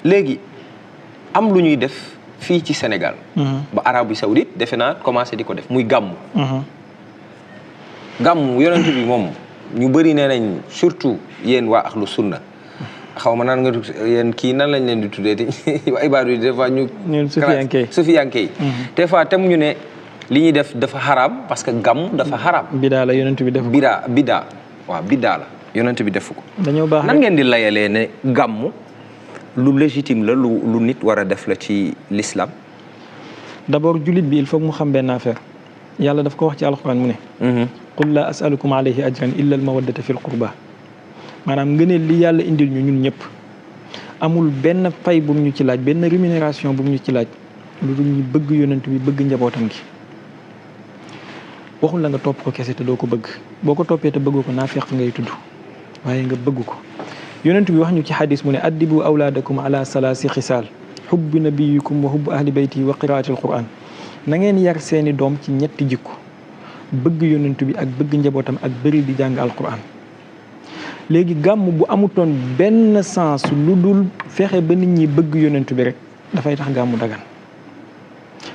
léegi am lu ñuy def fii ci Sénégal. ba Arabie Saoudite defe naa commencé di ko def muy gàmmu. gàmmu yonent bi moom ñu bëri nee nañ surtout yéen waa ahlu sunna xaw ma naan nga yéen kii nan lañ leen di tuddee di ibaadu yi des fois ñu. sufiyanke yi des fois tam ñu ne li ñuy def dafa xaraam parce que gàmmu dafa xaraam. bidaa la yonent bi def ko. bidaa waaw bidaa la yonent bi def ko. dañoo baax nan ngeen di layalee ne gàmmu lu légitime la lu nit war a def la ci l'islam. d'abord jullit bi il faut mu xam benn affaire yàlla daf ko wax ci alxuraan mu ne. qul laa as'alukum alayhi ajran illa al mawaddata fil qurba maanaam ngëneel li yàlla indil ñu ñun ñëpp amul benn pay bu mu ñu ci laaj benn rémunération bu mu ñu ci laaj lu dul ñu bëgg yonent bi bëgg njabootam gi waxul la nga topp ko kese te doo ko bëgg boo ko toppee te bëggoo ko naafeq ngay tudd waaye nga bëgg ko yonent bi wax ñu ci xadis mu ne addibu awlaadakum ala salaasi xisaal xubbi nabiyikum wa hubbu ahli bayti wa qiraati alquran na ngeen yar seeni doom ci ñetti jikko bëgg yonent bi ak bëgg njabootam ak bëri di jàng alquran léegi gàmm bu amutoon benn sens lu dul fexe ba nit ñi bëgg yonent bi rek dafay tax gàmmu dagan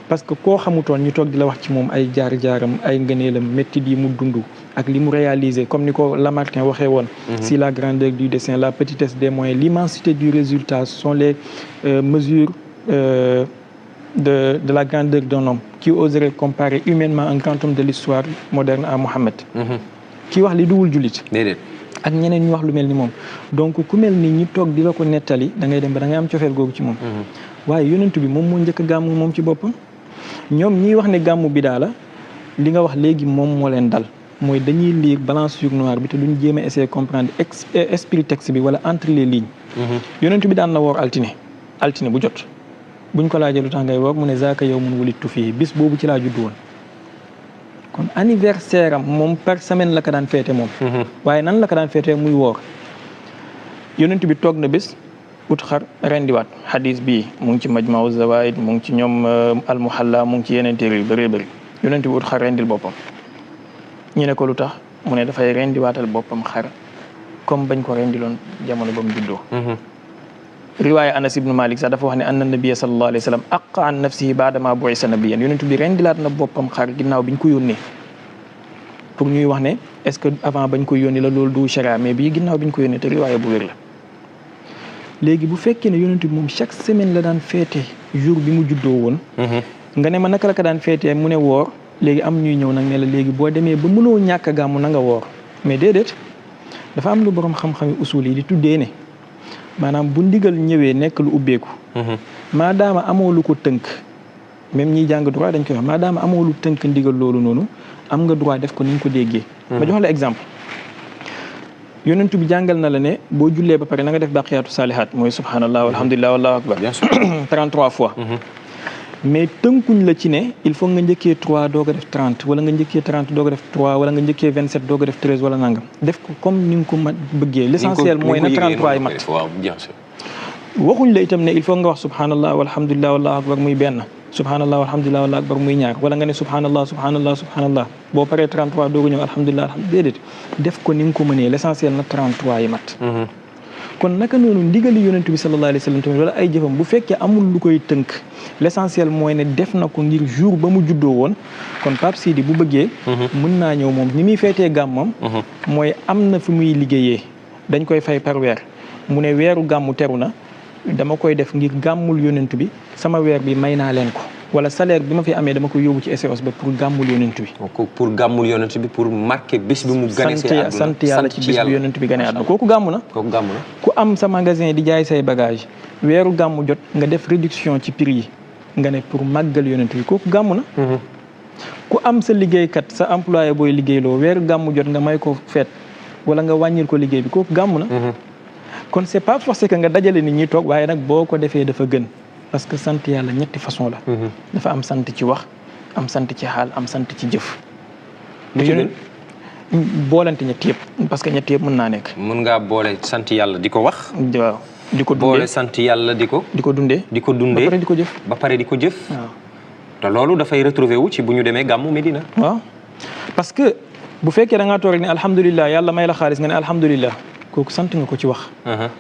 parce que koo xamutoon ñu toog di la wax ci moom ay jaar-jaaram ay ngëneelam métti yi mu dund ak li mu réalisé comme ni ko Lamartine waxee woon si la grandeur du dessein la petitesse des moyens l'immensité du résultat sont les mesures de la grandeur d'un homme qui oserait comparer humainement un grand homme de l'histoire moderne à Mohammed kii wax li duwul jullit ak ñeneen ñu wax lu mel ni moom donc ku mel ni ñi toog di la ko nettali da ngay dem ba da ngay am cofeel googu ci moom waaye yonent bi moom moo njëkk a gàmmu moom ci boppam ñoom ñiy wax ne gàmmu bidaa la li nga wax léegi moom moo leen dal mooy dañuy lire balance sur noir bi te duñ jéem a essayer comprendre esprit texte bi wala entre les lignes yonent bi daan na woor altine bu jot buñ ko laajee lu tax ngay woor mu ne zaaka yawmun wulidtu fii bis boobu ci laa juddu woon kon anniversaire am moom par semaine la ko daan féete moom waaye nan la ko daan féete muy woor yonent bi toog na bés ut xar rendiwaat xadis bii mu ngi ci majmau zawaid mu ngi ci ñoom almuhalla mu ngi ci yeneen téere yu bëree bëri yonent bi ut xar rendil boppam ñu ne ko lu tax mu ne dafay rendiwaatal boppam xar comme bañ ko rendiloon jamono ba mu juddoo riwaaya Anas ibnu Malik sax dafa wax ne anna nabiyya sallallahu alayhi wa sallam aqa an nafsihi baadama bu'isa nabiyyan yonent bi rendilaat na boppam xar ginnaaw biñ ko yónnee pour ñuy wax ne est-ce que avant bañ ko yónni la loolu du sharia mais bii ginnaaw biñ ko yónnee te riwaaya bu wér la léegi bu fekkee ne yonent bi moom chaque semaine la daan féete jour bi mu juddoo woon nga ne ma naka la ko daan féetee mu ne woor léegi am ñuy ñëw nag ne la léegi boo demee ba mënoo ñàkk a gàmmu na nga woor mais déedéet dafa am lu borom xam-xami usul yi di tuddee ne maanaam bu ndigal ñëwee nekk lu ubbeeku maadaama amoo lu ko tënk même ñiy jàng droit dañ koy wax maadaama amoo lu tënk ndigal loolu noonu am nga droit def ko ni nga ko déggee ma jox la exemple yonent bi jàngal na la ne boo jullee ba pare na nga def baqiyaatu saalihaat mooy subhanallah walhamdulillah wallahu akbar 33 fois mais tënkuñ la ci ne il faut nga njëkkee 3 doog a def 30 wala nga njëkkee 30 doog a def 3 wala nga njëkkee 27 doog a def 13 wala nangam def ko comme ni nga ko ma bëggee l'essentiel mooy na 33 yi mat waxuñ la itam ne il faut nga wax subhanallah walhamdulillah wallahu akbar muy benn subhanallah walhamdulillah wallahu akbar muy ñaar wala nga ne subhanallah subhanallah subhanallah boo paree 33 doog a ñëw alhamdulillah déedéet def ko ni nga ko mënee l'essentiel na 33 yi mat kon naka noonu ndigali yonent bi sallallahu alayhi wa sallam tamit wala ay jëfam bu fekkee amul lu koy tënk l'essentiel mooy ne def na ko ngir jour ba mu juddoo woon kon Pape Sidi bu bëggee mën naa ñëw moom ni muy feetee gàmmam mooy am na fi muy liggéeyee dañ koy fay par weer mu ne weeru gàmmu teru na dama koy def ngir gàmmul yonent bi sama weer bi may naa leen ko wala salaire bi ma fi amee dama koy yóbbu ci SOS ba pour gàmmul yonent bi pour gàmmul yonent bi pour marquer bés bi mu gane sant yàlla ci bés bi yonent bi gane àdduna kooku gàmmu na ku am sa magasin di jaay say bagage weeru gàmmu jot nga def réduction ci prix yi nga ne pour màggal yonent bi kooku gàmmu na ku am sa liggéeykat sa employé booy liggéeyloo weeru gàmmu jot nga may ko feet wala nga wàññil ko liggéey bi kooku gàmmu na kon c'est pas forcé que nga dajale nit ñi toog waaye nag boo ko defee dafa gën parce que sant yàlla ñetti façon la dafa am sant ci wax am sant ci xaal am sant ci jëf boolante ñetti yëpp parce que ñetti yëpp mën naa nekk mën ngaa boole sant yàlla di ko wax waaw di ko dundee boole sant yàlla di ko dundee ba pare di ko jëf waaw te loolu dafay retrouver wu ci bu ñu demee gàmmu Medina waaw parce que bu fekkee da ngaa toog rek ne alhamdulilah yàlla may la xaalis nga ne alhamdulilah kooku sant nga ko ci wax.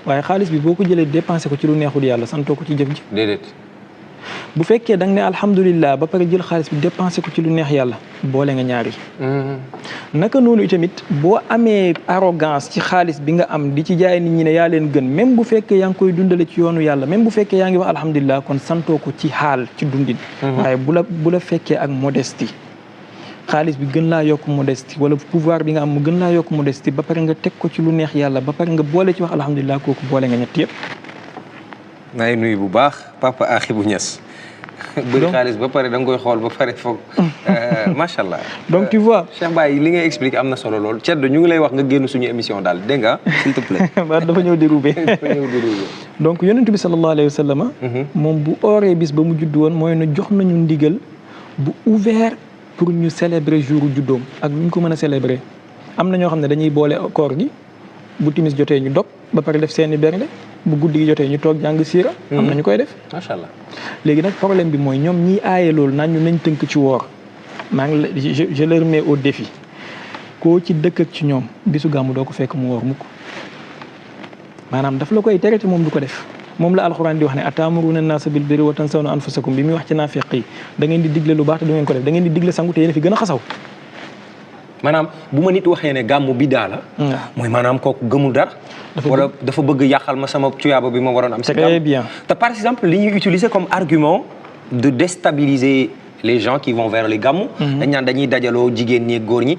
waaye xaalis bi boo ko jëlee dépensé ko ci lu neexul yàlla santoo ko ci jëf ji. déedéet. bu fekkee da nga ne alhamdulilah ba pare jël xaalis bi dépensé ko ci lu neex yàlla boole nga ñaari. naka noonu itamit boo amee arrogance ci xaalis bi nga am di ci jaay nit ñi ne yaa leen gën même bu fekkee yaa ngi koy dundale ci yoonu yàlla même bu fekkee yaa ngi wax alhamdulilah kon santoo ko ci xaal ci dundin. waaye bu la fekkee ak modestie xaalis bi gën laa yokk modestie wala pouvoir bi nga am mu gën laa yokk modestie ba pare nga teg ko ci lu neex yàlla ba pare nga boole ci wax alhamdulilah kooku boole nga ñett yëpp. maa ngi nuyu bu baax Papa Akhibou Niass. bëri xaalis ba pare da nga koy xool ba pare foog macha allah. donc tu vois Cheikh Baye li ngay expliqué am na solo lool Ceddo ñu ngi lay wax nga génn suñu émission daal dégg nga s'il te plaît. waaw dafa ñëw déroubé. donc yonent bi sallallahu alayhi wa sallam. moom bu ooree bis ba mu judd woon mooy na jox nañu ndigal bu ouvert pour ñu célébrer jour juddoom ak nu ñu ko mën a célébrer. am na ñoo xam ne dañuy boole koor gi bu timis jotee ñu dog ba pare def seeni bernde bu guddi gi jotee ñu toog jàng siira. am na ñu koy def. macha allah. léegi nag problème bi mooy ñoom ñiy aaye loolu naan ñu nañ tënk ci woor maa ngi je leur mets au défi koo ci dëkk ak ci ñoom bisu gàmmu doo ko fekk mu woor mukk maanaam daf la koy tere te moom du ko def moom la alxuraan di wax ne atamuruna naasa bil birri wa tansawna anfusakum bi muy wax ci naafiq yi da ngeen di digle lu baax te du ngeen ko def da ngeen di digle sangu te yéen a fi gën a xasaw. maanaam bu ma nit waxee ne gàmmu bidaa la. mooy maanaam kooku gëmul dara. wala dafa bëgg yàqal ma sama tuyaaba bi ma waroon am. très bien te par exemple li ñuy utiliser comme argument de déstabiliser les gens qui vont vers les gàmmu. dañ naan dañuy dajaloo jigéen ñi góor ñi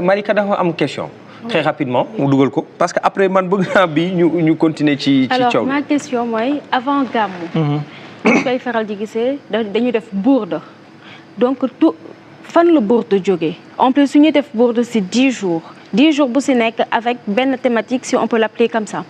Malika dafa am question. très rapidement mu dugal ko parce que après man bëgg naa bi ñu continuer ci coow. alors ma question mooy avant gàmmu. ñu koy faral di gisee dañuy def bourde donc tout. fan la bourde jógee en plus su ñuy def bourde si 10 jours bu si nekk avec benn thématique si on peut l'appeler comme ça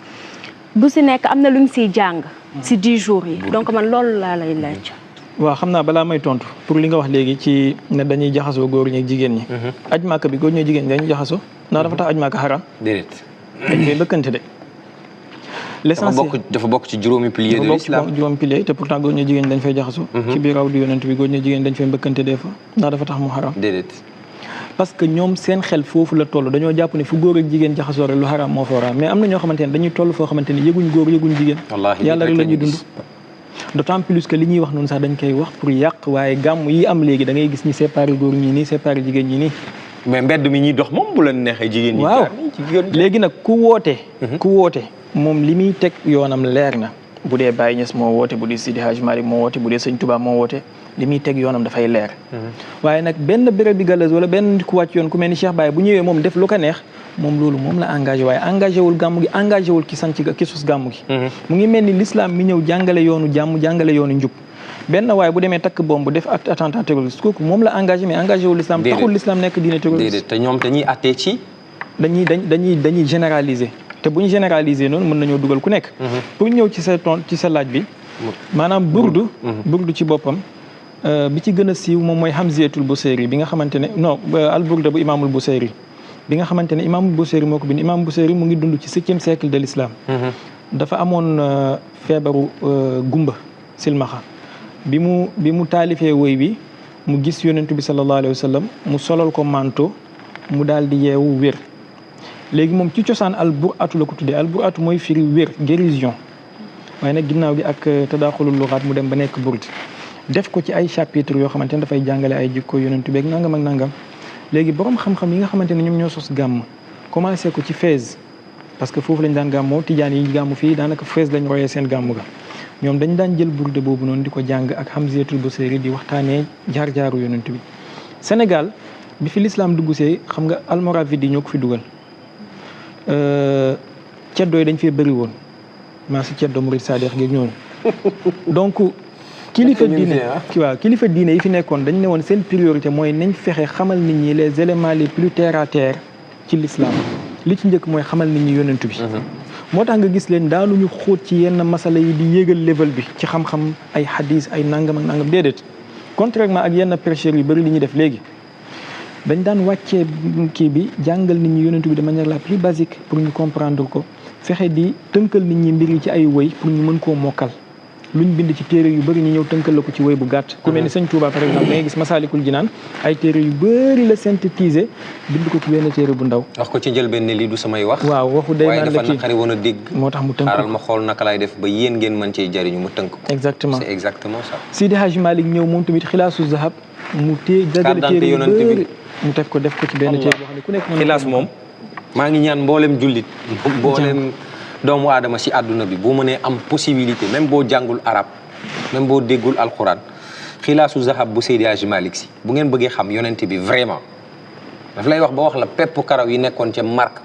bu si nekk am na lu ñu siy jàng si 10 jours yi donc man loolu laa lay laaj. waaw xam naa balaa may tontu pour li nga wax léegi ci ne dañuy jaxasoo góor ñi ak jigéen ñi. aj Màkka bi góor ñi jigéen ñi dañuy jaxasoo ndax dafa tax aj Màkka xaram. déedéet. dañ koy bëkkante de. l'essentiel dafa bokk ci juróomi piliers de l'islam juróomi piliers te pourtant góor ñi jigéen dañ fay jaxasoo. ci biir raw di yonent bi góor ñi jigéen dañ fay mbëkkante des fois ndax dafa tax mu xaram. déedéet. parce que ñoom seen xel foofu la toll dañoo jàpp ne fu góor ak jigéen jaxasoo rek lu xaram moo fa war mais am na ñoo xamante ne dañuy toll foo xamante ne yëguñ góor yëguñ jigéen. yàlla rek la ñuy dund. d'autant plus que li ñuy wax noonu sax dañ koy wax pour yàq waaye gàmm yi am léegi da ngay gis ñi séparé góor ñi nii séparé jigéen ñi nii. mais mbedd mi ñuy dox moom bu leen neexee jigéen ñi. waaw léegi nag ku woote moom li muy teg yoonam leer na bu dee Baye Niass moo woote bu dee Sidi Hadj Malick moo woote bu dee Sëñ Touba moo woote li muy teg yoonam dafay leer. waaye nag benn béréb bi galeuse wala benn nit ku wàcc yoon ku mel ni Cheikh Baye bu ñëwee moom def lu ko neex moom loolu moom la engagé waaye engagé wul gàmmu gi engagé wul ki sanc ki sos gàmmu gi. mu ngi mel ni l'islam mi ñëw jàngale yoonu jàmm jàngale yoonu njub benn waaye bu demee takk bomb def attentat terroriste kooku moom la engagé mais engagé wul l'islam taxul l'islam nekk diine terroriste. déedéet te ñoom dañuy attee ci. dañuy généraliser. te bu ñu généraliser noonu mën nañoo dugal ku nekk. pour ñëw ci sa laaj bi. maanaam burdu. burdu ci boppam bi ci gën a siiw moom mooy Hamziyatul Busayri bi nga xamante ne non al burda bu imaamul Busayri bi nga xamante ne imaamul Busayri moo ko bind imaamul Busayri mu ngi dund ci 7e siècle de l'islam. dafa amoon feebaru gumba silmaxa bi mu taalifee woy bi mu gis yonentu bi sallallahu alayhi wa sallam mu solal ko manto mu daal di yeewu wér. léegi moom ci cosaan alburatu la ko tuddee alburatu mooy firi wér guérison waaye nag ginnaaw gi ak tadaaxulul luxaat mu dem ba nekk burd def ko ci ay chapitre yoo xamante ne dafay jàngale ay jikko yonentu beeg nangam ak nangam léegi borom xam-xam yi nga xamante ne ñoom ñoo sos gàmm commencé ko ci Fès parce que foofu lañ daan gàmmoo tijaan yi gàmmu fii daanaka Fès lañ royee seen gàmmu ga ñoom dañ daan jël burde boobu noonu di ko jàng ak Hamziyatul Busayri di waxtaanee jaar-jaaru yonentu bi Sénégal bi fi l'islam dugg see xam nga almoravide yi ñoo ko fi dugal ceddoo yi dañ fee bëri woon maa si ceddo murid sadex gi ñooñu donc kilifa diine yi fi nekkoon dañ ne woon seen priorité mooy nañ fexe xamal nit ñi les éléments les plus terre à terre ci l'islam li ci njëkk mooy xamal nit ñi yonentu bi moo tax nga gis leen daanuñu xóot ci yenn masala yi di yéegal level bi ci xam-xam ay hadis ay nangam ak nangam déedéet contrairement ak yenn prêcheurs yu bëri li ñuy def léegi dañ daan wàccee kii bi jàngal nit ñi yonentu bi de manière la plus basique pour ñu comprendre ko fexe di tënkal nit ñi mbir yi ci ay woy pour ñu mën koo mokkal luñ bind ci téere yu bëri ñu ñëw tënkal la ko ci woy bu gàtt ku mel ni sëñ Touba par exemple da ngay gis Masaalikul Jinaan ay téere yu bëri la synthétiser bind ko ci benn téere bu ndaw wax ko ci njëlbéen ne lii du samay wax waaw waxu day waaye naan dafa la kii naqari woon a dégg moo tax mu tënk xaaral ma xool naka laay def ba yéen ngeen mën cee jariñu mu tënk ko exactement c'est exactement ça Sidi Hadji Malick ñëw moom tamit xilaasu zahab mu dajale téere yu bëri mu teg ko def ko ci benn téere boo xam ne ku nekk xilaas moom maa ngi ñaan mboolem jullit mboolem doomu aadama si àdduna bi boo mënee am possibilité même boo jàngul arab même boo déggul alquran xilaasu zahab bu Seydi Hadji Malick si bu ngeen bëggee xam yonent bi vraiment daf lay wax ba wax la pepp karaw yi nekkoon ca marque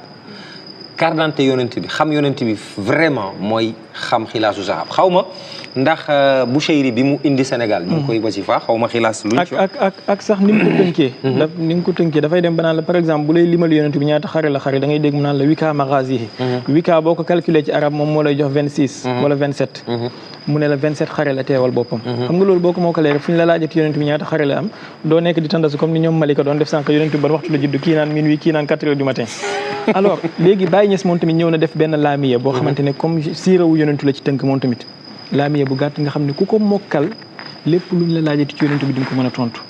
carte d'identité yonent bi xam yonent bi vraiment mooy xam xilaasu zahab xaw ma ndax Bouchayri bi mu indi Sénégal ñu ngi koy wasifa xaw ma xilaas luñ ak sax ni mu ko tënkee ni nga ko tënkee dafay dem ba naan la par exemple bu lay limal yonent bi ñaata xare la xare da ngay dégg mu naan la wika maghazihi wika boo ko calculé ci arab moom moo lay jox 26 wala 27 mu ne la 27 xare la teewal boppam xam nga loolu boo ko moo ko leer fu ñu la laajati yonent bi ñaata xare la am doo nekk di tandasu comme ni ñoom Malika doon def sànq yonent bi ban waxtu la judd kii naan minuit kii naan 4 heures du matin alors léegi Baye Niass moom tamit ñëw na def benn laamiya boo xamante ne comme siirawu yonentu la ci tënk moom tamit laamiya bu gàtt nga xam ne ku ko mokkal lépp lu ñu la laajati ci yonentu bi di nga ko mën a tontu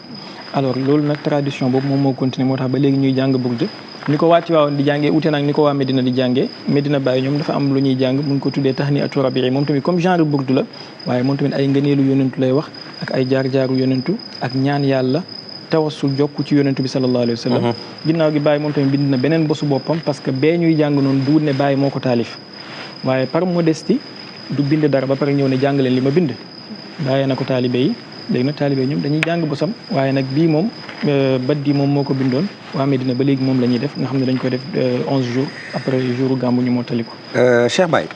alors loolu nag tradition boobu moom moo continué moo tax ba léegi ñuy jàng burd ni ko waa Tiwaawan di jàngee ute nag ni ko waa Medina di jàngee Medina Baye ñoom dafa am lu ñuy jàng mu ngi ko tuddee Tahniyatu Rabii moom tamit comme genre burd la waaye moom tamit ay ngëneelu yonentu lay wax ak ay jaar-jaaru yonentu ak ñaan yàlla tawassul jokku ci yonentu bi sallallahu alayhi wa sallam ginnaaw gi Baye moom tamit bind na beneen bosu boppam parce que bee ñuy jàng noonu duwut ne Baye moo ko taalif waaye par modestie du bind dara ba pare ñëw ne jàng leen li ma bind bàyyee na ko taalibe yi léegi nag taalibe yi ñoom dañuy jàng bosam waaye nag bii moom Baddi moom moo ko bindoon waa Medina ba léegi moom la ñuy def nga xam ne dañ koy def 11 jours après jour gàmmu ñu mottali ko Cheikh Baye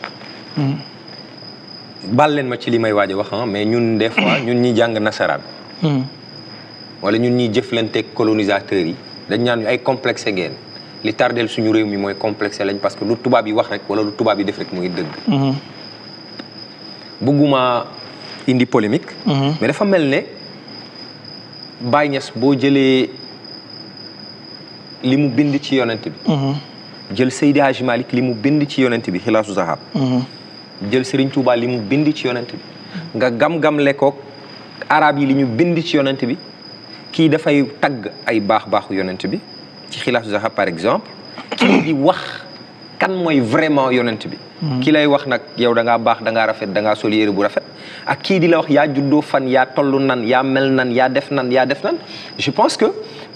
baal leen ma ci li may waaj a wax mais ñun des fois ñun ñuy jàng nasaraan wala ñun ñuy jëflanteeg colonisateurs yi dañ ñaan ay complexe ngeen li tardel suñu réew mi mooy complexe lañ parce que lu tubaab yi wax rek wala lu tubaab yi def rek mooy dëgg bëgguma indi polémique mais dafa mel ne Baye Niass boo jëlee li mu bind ci yonent bi jël Seydi Hadji Malick li mu bind ci yonent bi xilaasu zahab jël Serigne Touba li mu bind ci yonent bi nga gam-gam lekkoog arab yi li ñu bind ci yonent bi kii dafay tagg ay baax-baaxu yonent bi ci xilaasu zahab par exemple kii di wax kan mooy vraiment yonent bi kii lay wax nag yow da ngaa baax da ngaa rafet da ngaa sol yére bu rafet ak kii di la wax yaa juddoo fan yaa toll nan yaa mel nan yaa def nan yaa def nan je pense que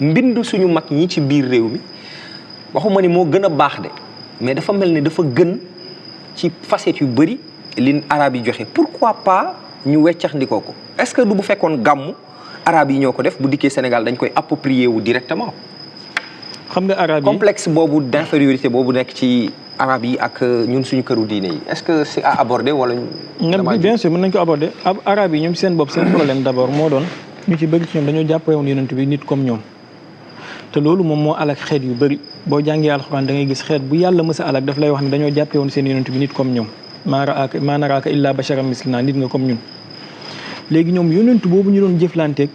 mbindu suñu mag ñi ci biir réew mi waxuma ni moo gën a baax de mais dafa mel ni dafa gën ci facette yu bëri li arab yi joxe pourquoi pas ñu weccax ndikoo ko est-ce que du bu fekkoon gàmmu arab yi ñoo ko def bu dikkee Sénégal dañ koy approprier wu directement xam nga arab yi complexe boobu d'infériorité boobu nekk ci arab yi ak ñun suñu këru diine yi est-ce que c'est à aborder wala bien sûr mën nañ ko aborder arab yi ñoom seen bopp seen problème d'abord moo doon ñu ci bëri ci ñoom dañoo jàppee woon yonent bi nit comme ñoom te loolu moom moo alak xeet yu bëri boo jàngee alxuraan da ngay gis xeet bu yàlla mës a alak daf lay wax ne dañoo jàppee woon seen yonent bi nit comme ñoom maa naraaka illa basharan mislina nit nga comme ñun léegi ñoom yonent boobu ñu doon jëflanteeg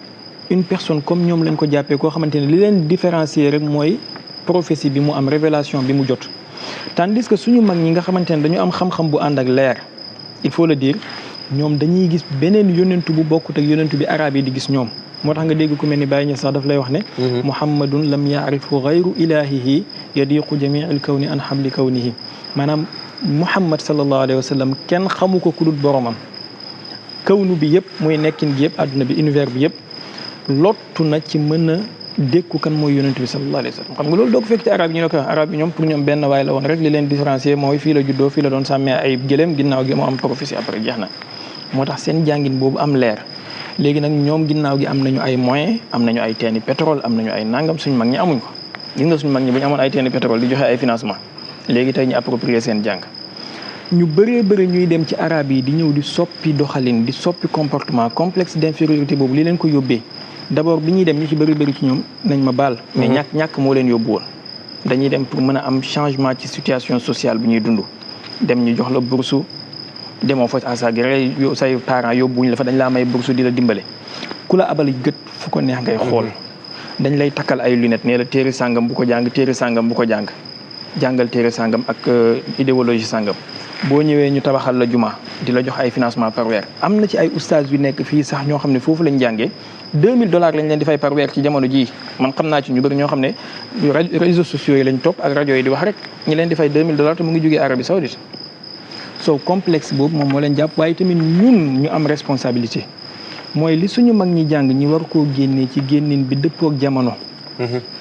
une personne comme ñoom lañ ko jàppee koo xamante ne li leen différencier rek mooy prophétie bi mu am révélation bi mu jot tandis que suñu mag ñi nga xamante ne dañu am xam-xam bu ànd ak leer il faut le dire ñoom dañuy gis beneen yonentu bu bokkut ak yonentu bi arab yi di gis ñoom moo tax nga dégg ku mel ni Baye Niass sax daf lay wax ne muhammadun lam yaarifu gayru ilahihi yadiqu jamii al kawni an habli kawnihi maanaam muhammad sallallahu alayhi wa sallam kenn xamu ko ku dul boromam kawnu bi yëpp muy nekkin gi yëpp àdduna bi univers bi yëpp lottu na ci mën a dékku kan mooy yonent bi sallallahu alayhi wa sallam xam nga loolu doo ko fekk ci arab yi ñu ne ko arab yi ñoom pour ñoom benn waay la woon rek li leen différencier mooy fii la juddoo fii la doon sàmmee ay gëléem ginnaaw gi moo am prophétie après jeex na moo tax seen jàngin boobu am leer léegi nag ñoom ginnaaw gi am nañu ay moyens am nañu ay teeni pétrole am nañu ay nangam suñu mag ñi amuñ ko gis nga suñu mag ñi bu ñu amoon ay teeni pétrole di joxe ay financement léegi tey ñu approprier seen jàng ñu bëree bëri ñuy dem ci arab yi di ñëw di soppi doxalin di soppi comportement complexe d'infériorité boobu li leen ko yóbbee d'abord bi ñuy dem ñu ci bëri bëri ci ñoom nañ ma baal mais ñàkk moo leen yóbbu woon dañuy dem pour mën a am changement ci situation sociale bi ñuy dund dem ñu jox la bourse demoo fa à sa gré say parents yóbbuwuñ la fa dañ laa may bourse di la dimbale ku la abal gët fu ko neex ngay xool dañ lay takkal ay lunettes nee la téere sàngam bu ko jàng téere sàngam bu ko jàng jàngal téere sàngam ak idéologie sàngam boo ñëwee ñu tabaxal la juma di la jox ay financement par weer am na ci ay oustaz yu nekk fii sax ñoo xam ne foofu lañ jàngee $2000 lañ leen di fay par weer ci jamono jii man xam naa ci ñu bëri ñoo xam ne réseaux sociaux yi lañ topp ak rajo yi di wax rek ñi leen di fay $2000 te mu ngi jógee Arabie Saoudite so complexe boobu moom moo leen jàpp waaye tamit ñun ñu am responsabilité mooy li suñu mag ñi jàng ñi war koo génnee ci génnin bi dëppoo ak jamono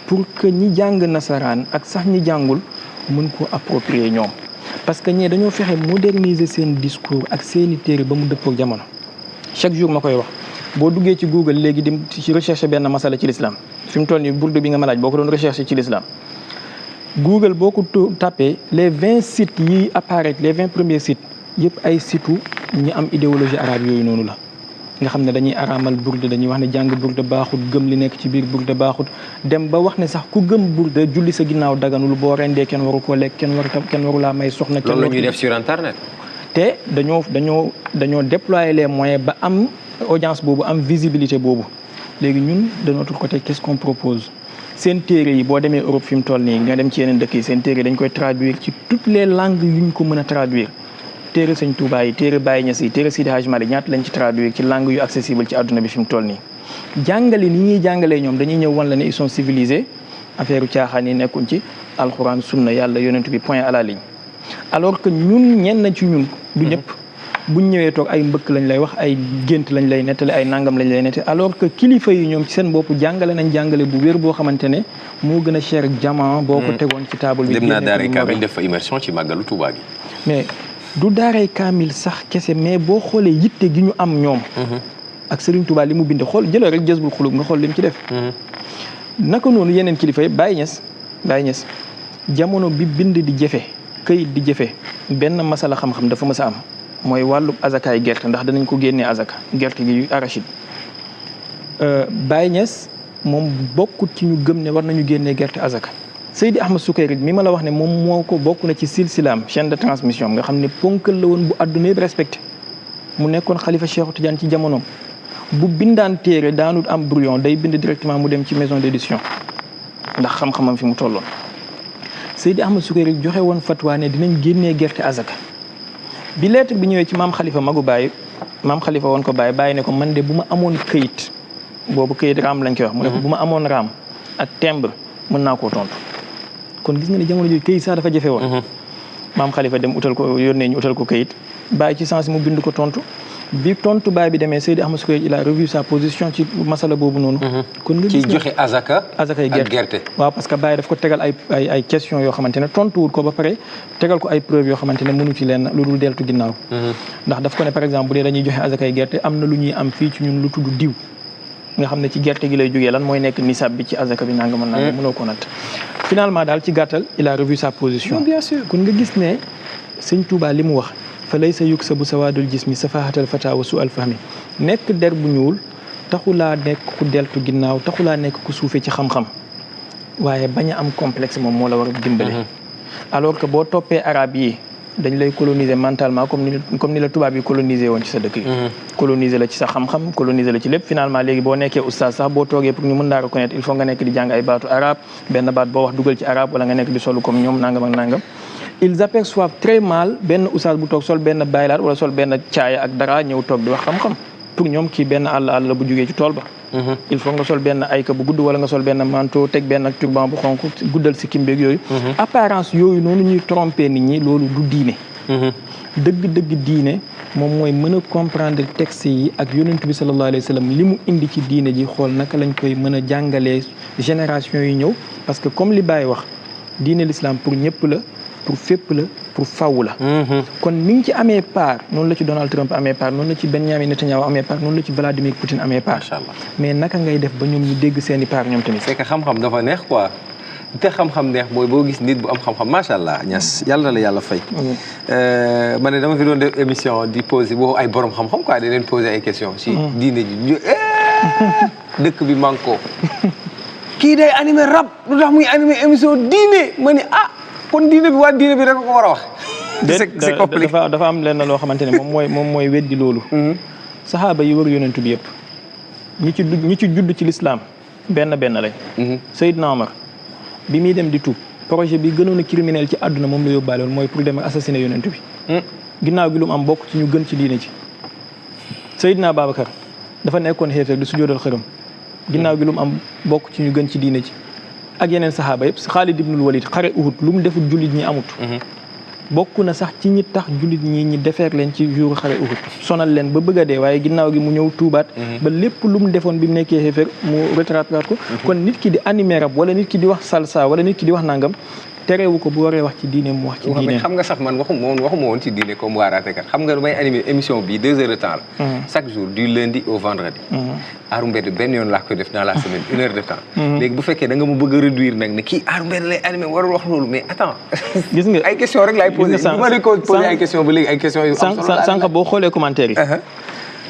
pour que ñi jàng nasaraan ak sax ñi jàngul mën koo approprier ñoom parce que ñee dañoo fexe moderniser seen discours ak seeni téere ba mu dëppoo ak jamono chaque jour ma koy wax boo duggee ci Google léegi di ci recherche benn masala ci l'islam fi mu toll nii burdu bi nga ma laaj boo ko doon recherche ci l'islam Google boo ko tapé les 20 sites yi apparaître les 20 premiers sites yëpp ay sites ñi am idéologie arabe yooyu noonu la nga xam ne dañuy araamal burda dañuy wax ne jàng burda baaxut gëm li nekk ci biir burda baaxut dem ba wax ne sax ku gëm burda julli sa ginnaaw daganul boo rendee kenn waru koo lekk kenn waru laa may soxna. loolu la ñuy def sur internet. te dañoo déployer les moyens ba am audience boobu am visibilité boobu léegi ñun de notre côté qu'est-ce qu'on propose seen téere yi boo demee Europe fi mu toll nii nga dem ci yeneen dëkk yi seen téere dañ koy traduire ci toutes les langues yuñ ko mën a traduire. téere Sëñ Tuubaa yi téere Baye Niass yi téere Sidi Hadj Malick ñaata lañ ci traduire ci langue yu accessible ci àdduna bi fi mu toll nii jàngale ni ñuy jàngalee ñoom dañuy ñëw wan la ne ils sont civilisés affaire u caaxaan yi nekkuñ ci alxuraan sunna yàlla yonent bi point à la ligne alors que ñun ñenn ci ñun du ñëpp buñ ñëwee toog ay mbëkk lañ lay wax ay gént lañ lay nettali ay nangam lañ lay nettali alors que kilifa yi ñoom ci seen bopp jàngale nañ jàngale bu wér boo xamante ne moo gën a cher ak jamono boo ko tegoon ci table bi. dem naa daara kaamil def fa immersion ci màggalu Tuubaa gi mais du daaray kaamil sax kese mais boo xoolee yitte gi ñu am ñoom ak Serigne Touba li mu bind xool jëlal rek Jazbul Xulub nga xool li mu ci def naka noonu yeneen kilifa yi Baye Niass jamono bi bind di jafe këyit di jafe benn masala xam-xam dafa mës a am mooy wàllu azakaay gerte ndax danañ ko génnee azaka gerte gi arachide Baye Niass moom bokkut ci ñu gëm ne war nañu génnee gerte azaka Seydi Ahmad Sukayri mi ma la wax ne moom moo ko bokk na ci silsilaam chaîne de transmission nga xam ne ponkal la woon bu adduna yëpp respecté mu nekkoon xalifa Cheikh Tidiane ci jamonoom bu bindaan téere daanut am brouillon day bind directement mu dem ci maison d'édition ndax xam-xamam fi mu tolloon Seydi Ahmad Sukayri joxe woon fatwa ne dinañ génnee gerte azaka bi lettre bi ñëwee ci maam Khalifa magu Baye maam Khalifa woon ko Baye ne ko man de bu ma amoon këyit boobu këyit raam lañ koy wax mu ne ko bu ma amoon raam ak timbre mën naa koo tontu. kon gis nga ne jamono jooju këyit sax dafa jafe woon maam Khalifa dem yónnee ñu utal ko këyit Baye ci sens mu bind ko tontu bi tontu Baye bi demee Seydi Ahmad Sukayri il a revu sa position ci masala boobu noonu kon nga gis ci joxe azakay gerte waaw parce que Baye daf ko tegal ay question yoo xamante ne tontuwul ko ba pare tegal ko ay preuve yoo xamante ne mënu ci leen lu dul deltu ginnaaw ndax daf ko ne par exemple bu dee dañuy joxe azakay gerte am na lu ñuy am fii ci ñun lu tudd diw nga xam ne ci gerte gi lay jógee lan mooy nekk nisab bi ci azaka bi nanga mën naa mënoo ko natt finalement daal ci gàttal il a revu sa position bien sûr kon nga gis ne Sëñ Tuubaa li mu wax fa laysa yuksabu sawaadul jismi safahatal fata wa su al fahmi nekk der bu ñuul taxulaa nekk ku deltu ginnaaw taxulaa nekk ku suufee ci xam-xam waaye bañ a am complexe moom moo la war a dimbale alors que boo toppee arabe yi dañ lay coloniser mentalement comme ni la tubaab yi coloniser woon ci sa dëkk yi coloniser la ci sa xam-xam coloniser la ci lépp finalement léegi boo nekkee oustaz sax boo toogee pour ñu mën laa reconnaître il faut nga nekk di jàng ay baatu arabe benn baat boo wax dugal ci arabe wala nga nekk di solu comme ñoom nangam ak nangam ils aperçoivent très mal benn oustaz bu toog sol benn baylaat wala sol benn caaya ak dara ñëw toog di wax xam-xam pour ñoom kii benn àll la bu jugee ci tool ba il faut nga sol benn ayka bu gudd wala nga sol benn manteau teg benn turban bu xonk guddal si kimbeeg yooyu apparence yooyu noonu ñuy tromper nit ñi loolu du diine dëgg-dëgg diine moom mooy mën a comprendre texte yi ak yonent bi sallallahu alayhi wa sallam li mu indi ci diine ji xool naka lañ koy mën a jàngalee génération yi ñëw parce que comme li Baye wax diine l'islam pour ñëpp la pour fépp la pour faw la kon ni ñu ci amee part noonu la ci Donald Trump amee part noonu la ci Benjamin Netanyahu amee part noonu la ci Vladimir Poutine amee part mais naka ngay def ba ñoom ñu dégg seeni part ñoom tamit c'est que xam-xam dafa neex quoi te xam-xam neex mooy boo gis nit bu am xam-xam macha allah Niass yàlla na la yàlla fay ma ne dama fi doon def émission di poser boo ay borom xam-xam quoi di leen poser ay questions si diine ji dëkk bi manko kii day animé rap lu tax muy animé émission diine ma ni kon diine bi waa diine bi rek ko war a wax. c'est compliqué dafa am lenn loo xamante ne moom mooy weddi loolu. saxaaba yi wër yonent bi yëpp ñi ci judd ci l'islam benn lañ. Seydina Omar bi muy dem di tuub projet bi gënoon a criminel ci àdduna moom la yóbbaale woon mooy pour dem assassiner yonent bi ginnaaw gi lu mu am bokk ci ñu gën ci diine ci Seydina Babacar dafa nekkoon xeefeer di sujjóotal xërëm ginnaaw gi lu mu am bokk ci ñu gën ci diine ci ak yeneen saxaaba yëpp Xaalid ibnul Walid xare Uhud lu mu deful jullit ñi amut bokk na sax ci ñi tax jullit ñi defeer leen ci jour xare Uhud sonal leen ba bëgg a dee waaye ginnaaw gi mu ñëw tuubaat ba lépp lu mu defoon bi mu nekkee xeefeer mu rattrapé ko kon nit ki di animé rab wala nit ki di wax salsa wala nit ki di wax nangam terewu ko bu waree wax ci diine mu wax ci diine. xam nga sax man waxuma woon ci diine comme waaraatekat xam nga damay animé émission bi 2 heures de temps la. chaque jour du lundi au vendredi. Aaru Mbedd benn yoon laa koy def dans la semaine 1 heure de temps. léegi bu fekkee da nga mu bëgg a réduire nag ne kii Aaru Mbedd lay animé warul wax loolu mais attends. gis nga ay questions rek laay posé. bu ma ko posé ay questions ba léegi ay questions yu am solo sànq boo xoolee commentaire yi.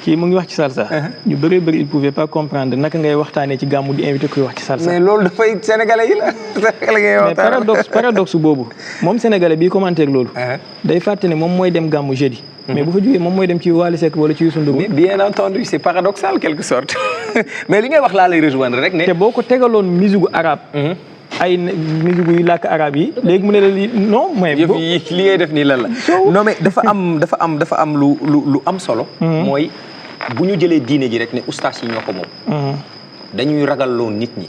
kii mu ngi wax ci salsa. ñu bëree bëri il pouvait pas comprendre naka ngay waxtaanee ci gàmmu di invité kuy wax ci salsa. mais loolu dafay sénégalais yi la. mais paradoxe boobu moom sénégalais bii commentaire loolu. day fàtte ne moom mooy dem gàmmu jeudi. mais bu fa jógee moom mooy dem ci Wally Seck wala ci Youssou Ndour. mais bien entendu c'est paradoxal quelque sorte mais li ngay wax laa lay rejoindre rek ne. te boo ko tegaloon musique arabe. ay musique yu làkk arabe yi. léegi mu ne la lii non mais. yëf yi li ngay def nii lan la. non mais dafa am lu am solo. mooy. bu ñu jëlee diine ji rek ne ustaas yi ñoo ko moom. dañuy ragalloo nit ñi.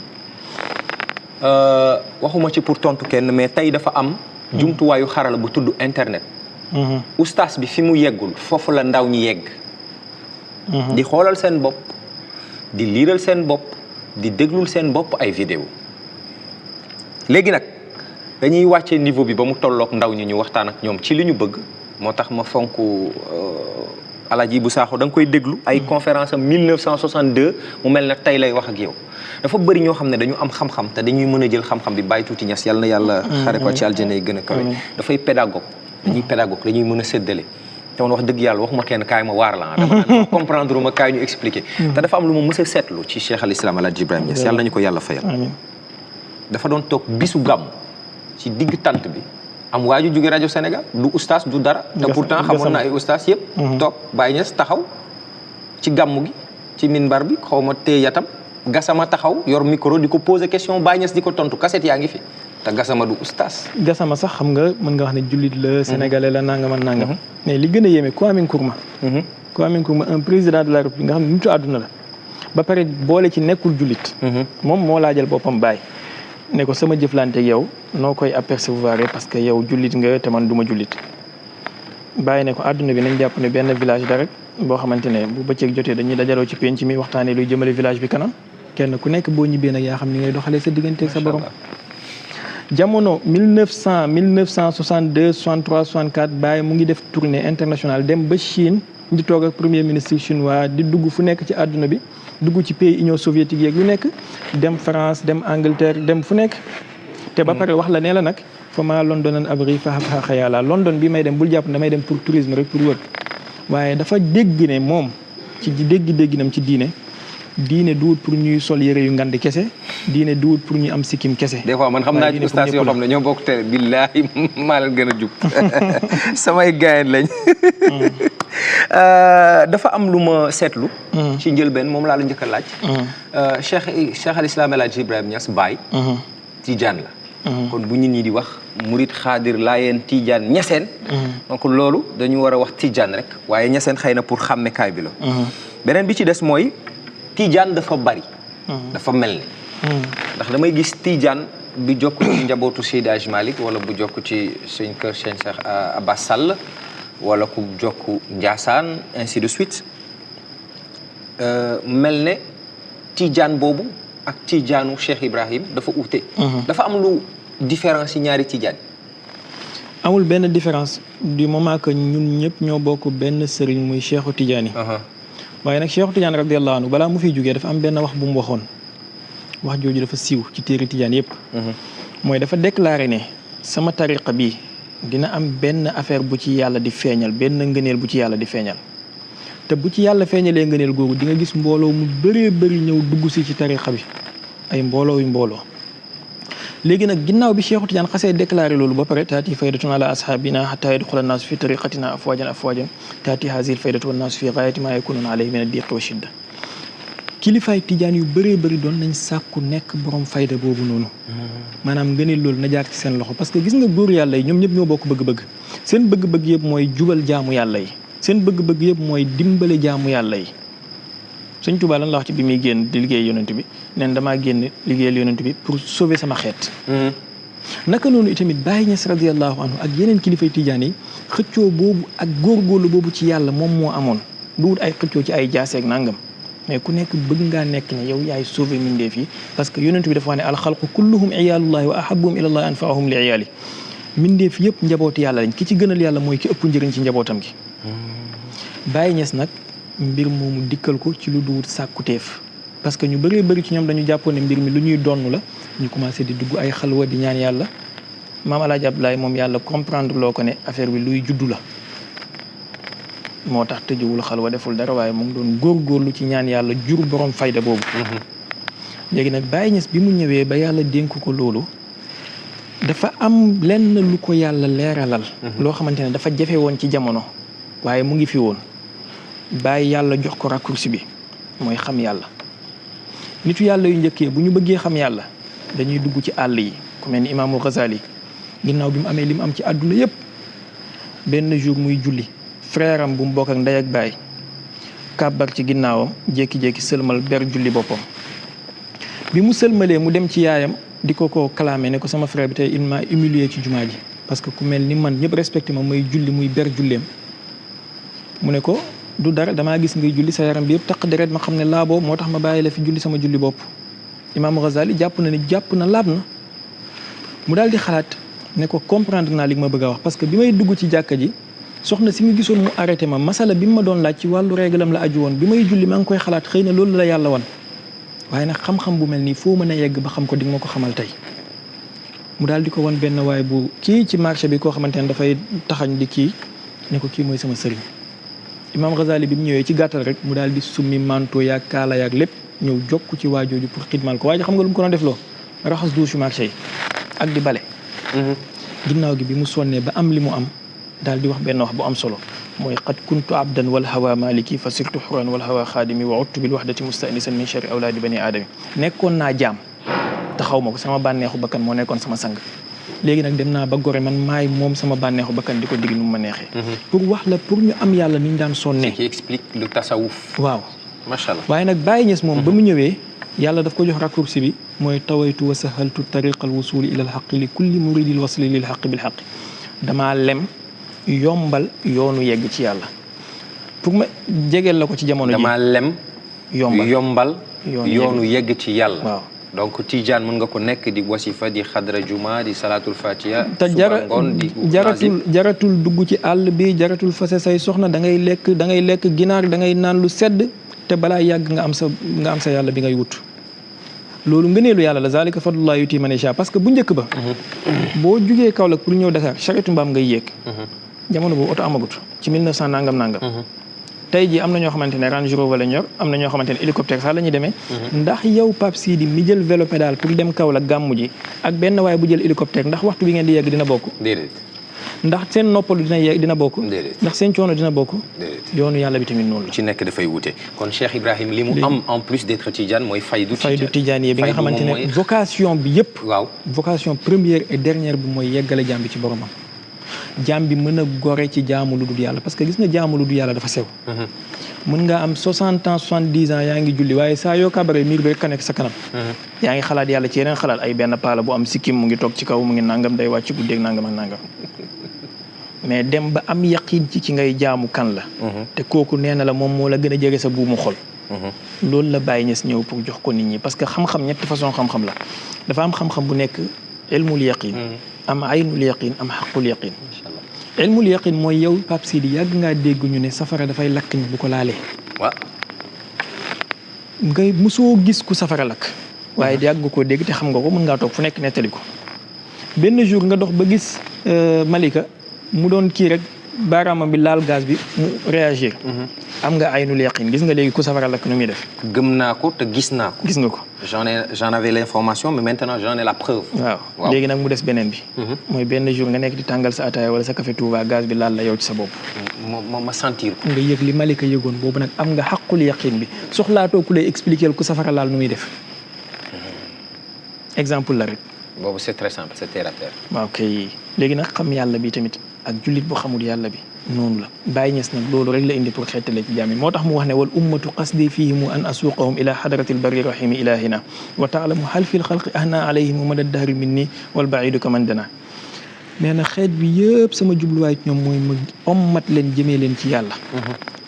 waxuma ci pour tontu kenn mais tey dafa am. jumtuwaayu xarala bu tudd internet. ustaas bi fi mu yeggul foofu la ndaw ñi yegg. di xoolal seen bopp di liiral seen bopp di déglul seen bopp ay vidéo léegi nag dañuy wàccee niveau bi ba mu tolloog ndaw ñi ñu waxtaan ak ñoom ci li ñu bëgg moo tax ma fonk. Alaaji bu Saaxo da nga koy déglu ay conférence am 1962 mu mel ne tey lay wax ak yow dafa bëri ñoo xam ne dañu am xam-xam te dañuy mën a jël xam-xam bi bàyyi tuuti ñas yàlla na yàlla xare ko ci aljana yi gën a kawe dafay pédagogue dañuy mën a séddale te man wax dëgg yàlla waxuma kenn kaay ma waar la dama naan comprendre ma kaay ñu expliquer te dafa am lu ma mës a seetlu ci Cheikh al Islam Alaaji Ibrahima Niass yàlla nañu ko yàlla fayal dafa doon toog bisu gàmm ci digg tant bi am waaju jóge rajo Sénégal du ustaas du dara te pourtant xamoon na ay ustaas yëpp toog Baye Niass taxaw ci gàmmu gi ci minbar bi xaw ma tee yatam Gassama taxaw yor micro di ko poser question Baye Niass di ko tontu kaset yaa ngi fi te Gassama du ustaas Gassama sax xam nga mën nga wax ne jullit la sénégalais la nangam ak nangam mais li gën a yéeme Kwame Nkrumah un président de la République nga xam ne nitu àdduna la ba pare boole ci nekkul jullit moom moo laajal boppam Baye ne ko sama jëflante yow noo koy apercevoir parce que yow jullit nga te man du ma jullit bàyyi ne ko àdduna bi nañ jàpp ne benn village da rek boo xamante ne bu bëccëg jotee dañuy dajaloo ci penc mi waxtaanee luy jëmale village bi kanam kenn ku nekk boo ñibbee nag yaa xam ni ngay doxalee sa diggante ak sa borom. jamono 1962 63 64 Baye mu ngi def tournée internationale dem ba Chine di toog ak premier ministre chinois di dugg fu nekk ci àdduna bi. dugg ci pays Union soviétique yeeg lu nekk dem France dem Angleterre dem fu nekk te ba pare wax la ne la nag fa maa Londonan abri fa xayala London bi may dem bul jàpp damay dem pour tourisme rek pour wër waaye dafa dégg ne moom ci dégginam ci diine duwut pour ñuy sol yëre yu ngandi kese diine duwut pour ñuy am sikkim kese. des fois man xam naa ci ustaas yoo xam ne ñoo bokk te billaahi maa leen gën a jub samay gaayeen lañ. dafa am lu ma seetlu. ci njëlbeen moom laa la njëkk a laaj. Cheikh al Islam El Hadji Ibrahima Niass Baye. Tijaan la. kon bu nit ñi di wax murit xaadir laayeen Tijaan ñeseen. donc loolu dañu war a wax Tijaan rek waaye ñeseen xëy na pour xàmmekaay bi la. beneen bi ci des mooy Tijaan dafa bari. dafa mel ni. ndax damay gis Tijaan bi jokk ci njabootu Seydi Hadji Malick wala bu jokk ci suñ kër Cheikh Abbas Sall. wala ku jokku Ndiassane ainsi de suite mel ne Tijaan boobu ak Tijaanu Cheikh Ibrahim dafa uute. dafa am lu différence ci ñaari Tijaan. amul benn différence du moment que ñun ñëpp ñoo bokk benn sëriñ muy Cheikhu Tijaani. waaye nag Cheikhu Tijaani radiyallahu anhu balaa mu fiy jógee dafa am benn wax bu mu waxoon wax jooju dafa siiw ci téere Tijaan yëpp. mooy dafa déclaré ne sama tariqa bii. dina am benn affaire bu ci yàlla di feeñal benn ngëneel bu ci yàlla di feeñal te bu ci yàlla feeñalee ngëneel googu di nga gis mbooloo mu bëree bëri ñëw dugg si ci tarixa bi ay mbooloo yu mbooloo léegi nag ginnaaw bi Cheikhu Tidiane xasee déclaré loolu ba pare taati faydatun ala ashabina hatta yadxula naasu fi tariqatina afwajan taati haazihil faydatu wannaasu fi gaayati maa yakunuuna alayhi min ad-diiqi wa shidda kilifaay Tijaan yu bëree bëri doon nañ sàkku nekk borom fayda boobu noonu maanaam ngëneel loolu na jaar ci seen loxo parce que gis nga góor yàlla yi ñoom ñëpp ñoo bokk bëgg-bëgg seen bëgg-bëgg yëpp mooy jubal jaamu yàlla yi seen bëgg-bëgg yëpp mooy dimbale jaamu yàlla yi Sëñ Tuubaa lan la wax ci bi muy génn di liggéey yonent bi neen damaa génn liggéeyal yonent bi pour sauver sama xeet naka noonu itamit Baye Niass radiyallahu anhu ak yeneen kilifay tijaan yi xëccoo boobu ak góorgóorlu boobu ci yàlla moom moo amoon du wut ay xëccoo ci ay jaaseeg nangam mais ku nekk bëgg ngaa nekk ne yow yaay sauver mindeef yi parce que yonent bi dafa wax ne alxalqu kulluhum iyaalullahi wa ahabuhum ilallahi anfaahum li iyaali mindeef yëpp njabooti yàlla lañ ki ci gënal yàlla mooy ki ëpp njëriñ ci njabootam gi Baye Niass nag mbir moomu dikkal ko ci lu duwut sàkkuteef parce que ñu bëree bëri ci ñoom dañu jàppoon ne mbir mi lu ñuy donn la ñu commencé di dugg ay xalwa di ñaan yàlla maam Alaaji Abdoulaye moom yàlla comprendre loo ko ne affaire bi luy juddu la moo tax tëjuwul xalwa deful dara waaye mu ngi doon góorgóorlu ci ñaan yàlla jur borom fayda boobu léegi nag Baye Niass bi mu ñëwee ba yàlla dénk ko loolu dafa am lenn lu ko yàlla leeralal loo xamante ne dafa jafe woon ci jamono waaye mu ngi fi woon Baye yàlla jox ko raccourci bi mooy xam yàlla nitu yàlla yu njëkkee bu ñu bëggee xam yàlla dañuy dugg ci àll yi ku mel ni Imaamul Ghazali ginnaaw bi mu amee li mu am ci àdduna yëpp benn jour muy julli frère am bu mu bokk ak ndey ak baay kàbbar ci ginnaawam jékki-jékki sëlmal ber julli boppam bi mu sëlmalee mu dem ci yaayam di ko clamé ne ko sama frère bi tey il m'a humilié ci jumaa ji parce que ku mel ni man ñëpp respecté ma may julli muy ber julleem mu ne ko du dara damaa gis ngay julli sa yaram bi yëpp taq deret ma xam ne laaboo moo tax ma bàyyi la fi julli sama julli bopp Imam Ghazali jàpp na ne jàpp na laab na mu daal di xalaat ne ko comprendre naa li ma bëgg a wax parce que bi may dugg ci jàkka ji soxna si mu gisoon mu arrêté ma masala bi ma doon laaj ci wàllu réglam la aju woon bi may julli maa ngi koy xalaat xëy na loolu la yàlla wan waaye nag xam-xam bu mel nii foo mën a yegg ba xam ko di nga ma ko xamal tey mu daal di ko wan benn waay bu kii ci marché bi koo xamante ne dafay taxañ di kii ne ko kii mooy sama sëriñ Imam Ghazali bi mu ñëwee ci gàttal rek mu daal di summi manto yaag kaala yaag lépp ñëw jokk ci waajooju pour xidmal ko waaye xam nga lu mu ko doon def loo raxas douche marché yi ak di bale ginnaaw gi bi mu sonnee ba am li mu am daal di wax benn wax bu am solo mooy qad kuntu abdan wal hawa maliki fa sirtu xuran wal hawa xaadimi wa uttu bil wahdati mustanisan min shari awlaadi bani aadami nekkoon naa jaam te xaw ma ko sama bànneexu bakkan moo nekkoon sama sang léegi nag dem naa ba gore man maay moom sama bànneexu bakkan di ko digg nu mu ma neexee pour wax la pour ñu am yàlla ni ñu daan sonnee. ce qui explique le tasawuf. waaw macha allah waaye nag Baye Niass moom ba mu ñëwee yàlla daf ko jox raccourci bi mooy tawaytu wa sahaltu tariqa al wusuli ila al xaqi li kulli muridil wasli lil xaqi bil xaqi damaa lem yombal yoonu yegg ci yàlla pour ma jegeel la ko ci jamono ji damaa lem yombal yoonu yegg ci yàlla. waaw donc Tijaan mën nga ko nekk di wasifa di xadra juma di salatul fatiha te jaratul dugg ci àll bi jaratul fase say soxna da ngay lekk ginaar da ngay naan lu sedd te balaa yàgg nga am sa yàlla bi ngay wut loolu ngëneelu yàlla la zalika fadlullah yuti man yasha parce que bu njëkk ba boo jugee Kaolack pour ñëw Dakar charrette mbaam ngay yéeg jamono boobu oto amagut ci 1900 nangam tey jii am na ñoo xamante ne Range Rover la ñor am na ñoo xamante ne hélicoptère sax la ñuy demee ndax yow Pape Sidi mi jël vélo pédale pour dem Kaolack gàmmu ji ak benn waaye bu jël hélicoptère ndax waxtu bi ngeen di yegg dina bokk déedéet ndax seen noppalu dina bokk ndax seen coono dina bokk yoonu yàlla bi tamit noonu la ci nekk dafay wute kon Cheikh Ibrahim li mu am en plus d'être Tidjane mooy faydu Tidjane yi bi nga xamante ne vocation bi yëpp waaw vocation première et dernière bi mooy yeggale jaam bi ci boromam jaam bi mën a gore ci jaamu lu dul yàlla parce que gis nga jaamu lu dul yàlla dafa sew mën nga am 60 ans 70 ans yaa ngi julli waaye saa yoo kabare miir bi rek ka nekk sa kanam yaa ngi xalaat yàlla ci yeneen xalaat ay benn paala bu am sikkim mu ngi toog ci kaw mu ngi nangam day wàcc guddeeg nangam ak nangam mais dem ba am yaqin ci ki ngay jaamu kan la te kooku nee na la moom moo la gën a jege sa buumu xol loolu la Baye Niass ñëw pour jox ko nit ñi parce que xam-xam ñetti façon xam-xam la dafa am xam-xam bu nekk ilmul yaqin am aynul yaqin am xaqul yaqin ilmul yaqin mooy yow Pape Sidi yàgg ngaa dégg ñu ne safara dafay lakk ñi bu ko laalee waaw ngay mosoo gis ku safara lakk waaye yàgg koo dégg te xam nga ko mën ngaa toog fu nekk nettali ko benn jour nga dox ba gis Malika mu doon kii rek baaraamam bi laal gaz bi mu réagir am nga aynul yaqin gis nga léegi ku safara lakk nu muy def gëm naa ko te gis naa ko gis nga ko j'en avais l'information mais maintenant j'en ai la preuve waaw léegi nag mu des beneen bi mooy benn jour nga nekk di tàngal sa ataaya wala sa café Touba gaz bi laal la yow ci sa bopp ma sentir ko nga yëg li Malika yëgoon boobu nag am nga xaqul yaqin bi soxlaatoo ku lay expliquer ku safara laal nu muy def exemple la rek boobu c'est très simple c'est terre à terre waaw kay léegi nag xam yàlla bi tamit ak jullit bu xamul yàlla bi noonu la Baye Niass nag loolu rek la indi pour xeetale ci jaam yi moo tax mu wax ne wal ummatu qasdi fihimu an asuqahum ila hadratil barri rahimi ilahina wa taalamu hal fil xalqi ahna alayhim mada dahri minni wal baidu kaman dana nee na xeet bi yëpp sama jubluwaay ci ñoom mooy ma ommat leen jëmee leen ci yàlla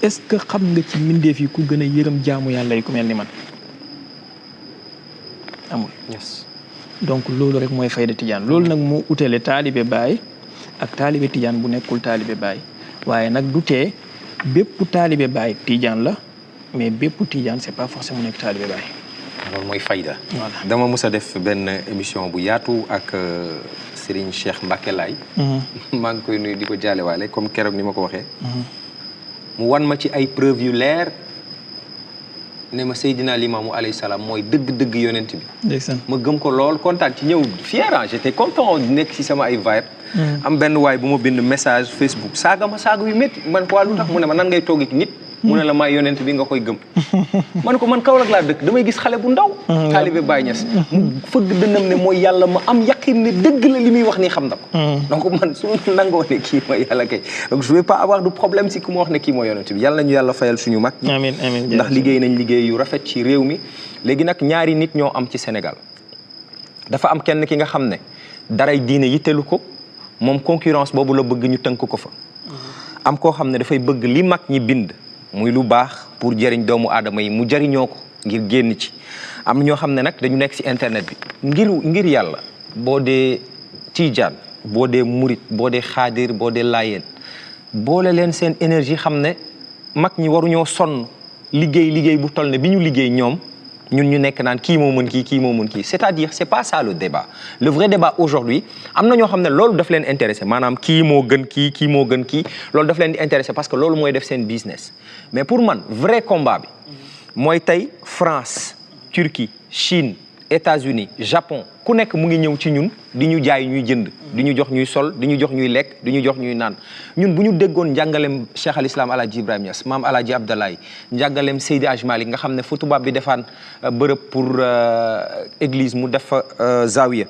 est-ce que xam nga ci mbindeef yi ku gën a yërëm jaamu yàlla yi ku mel ni man amul donc loolu rek mooy fayda tijaan loolu nag moo utale taalibe Baye ak taalibe tijaan bu nekkul taalibe Baye waaye nag du tee bépp taalibe Baye tijaan la mais bépp tijaan c'est pas forcément nekk taalibe Baye. loolu mooy fayda. voilà dama mës a def benn émission bu yaatu ak Serigne Cheikh Mbacké Laye. maa ngi koy nuyu di ko jaalewaale comme keroog ni ma ko waxee. mu wan ma ci ay preuve yu leer ne ma Seydina Limaamu alayhi salaam mooy dëgg-dëgg yonent bi. ndeysaan ma gëm ko lool kontaan ci ñëw fier j'étais content nekk ci sama ay vibe. am benn waay bu ma bind message Facebook saaga yu métti man ko waa lu tax mu ne ma nan ngay toog ak nit. mu ne la maay yonent bi nga koy gëm. man ko man Kaolack laa dëkk damay gis xale bu ndaw. taalibe Baye Niass. mu fëgg dënnam ne mooy yàlla ma am yaqin ne dëgg la li muy wax nii xam na ko. donc man su ma nangoo ne kii mooy yàlla kay donc je vais pas avoir de problème si ku ma wax ne kii mooy yonent bi yàlla nañu yàlla fayal suñu mag. amiin amiin ndax liggéey nañ liggéey yu rafet ci réew mi. léegi nag ñaari nit ñoo am ci Sénégal dafa am kenn ki nga xam ne daray diine yittelu ko moom concurrence boobu la bëgg ñu tënk ko fa. am koo xam ne dafay bëgg li mag ñi bind. muy lu baax pour jëriñ doomu aadama yi mu jëriñoo ko ngir génn ci am ñoo xam ne nag dañu nekk ci internet bi ngir yàlla boo dee tijaan boo dee murit boo dee xaadir boo dee laayeen boole leen seen énergie xam ne mag ñi waruñoo sonn liggéey bu toll ne bi ñu liggéey ñoom ñun ñu nekk naan kii moo mën kii moo mën kii c'est-à-dire c'est pas ça le débat le vrai débat aujourd'hui am na ñoo xam ne loolu daf leen intéressé maanaam kii moo gën kii moo gën kii loolu daf leen di intéressé parce que loolu mooy def seen business mais pour man vrai combat bi mooy tey France Turquie Chine États-Unis Japon ku nekk mu ngi ñëw ci ñun di ñu jaay ñuy jënd di ñu jox ñuy sol di ñu jox ñuy lekk di ñu jox ñuy naan ñun bu ñu déggoon njàngaleem Cheikh al Islam Alaaji Ibrahima Niass maam Alaaji Abdoulaye njàngaleem Seydi Aj Malik nga xam ne fu tubaab bi defaan bërëb pour église mu def fa zawiya